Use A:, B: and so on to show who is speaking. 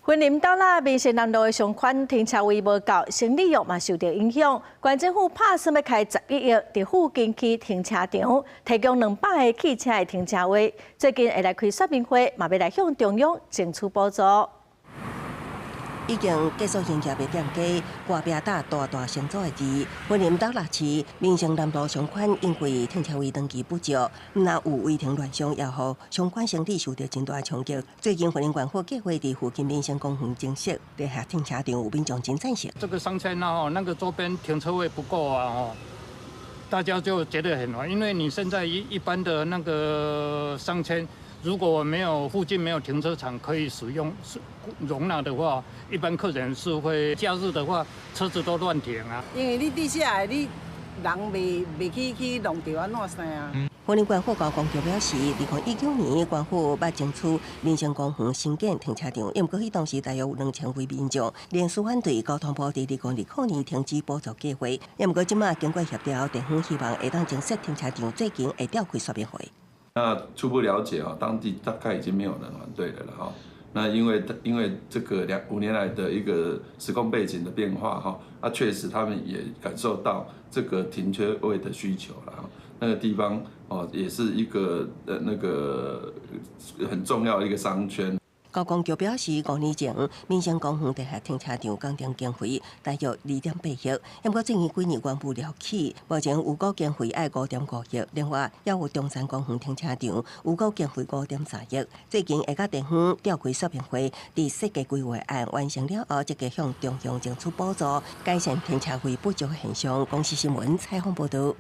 A: 雲林斗六民生南路的商圈停車位無夠，生理欲嘛受著影響。縣政府拍算欲開11億，佇附近起停車場，提供200個汽車的停車位。最近會來開說明會，嘛欲來向中央爭取補助。
B: 已經結束營業的店家，掛壁打大大成組的字。雲林斗六市民生南路商圈因為停車位長期不足，毋但有違停亂象，也予相關生意受著真大衝擊。最近雲林縣府計劃佇附近民生公園增設地下停車場，有民眾真贊成。
C: 這個商圈啊，那個周邊停車位不夠啊，大家就覺得很煩，因為你現在一般的那個商圈，如果沒有附近沒有停車場可以使用、容納的話，一般客人是會假日的話，車子都亂停啊。
D: 因為你地下的你人袂去弄著按怎生啊？
B: 雲林縣府交通局表示，2019年縣府捌爭取民生公園新建停車場，毋過彼當時大約有2000位民眾連署反對，交通部佇2020年停止補助計劃。毋過這馬經過協調，地方希望會當增設停車場，最近會召開說明會。
E: 那初步了解啊，當地大概已經沒有人反對了啦。那因為這個2、5年來的一個時空背景的變化哈，啊，確實他們也感受到這個停車位的需求了。那個地方哦，也是一個那個很重要的一個商圈。
B: 交通局表示，5年前民生公園地下停車場工程經費大約2.8億，毋過最近幾年原物料起，目前預估經費愛5.5億。另外，也有中山公園停車場預估經費5.3億。最近會佮地方召開說明會，佇設計規劃案完成了後，積極向中央爭取補助，改善停車位不足現象。公視新聞採訪報導。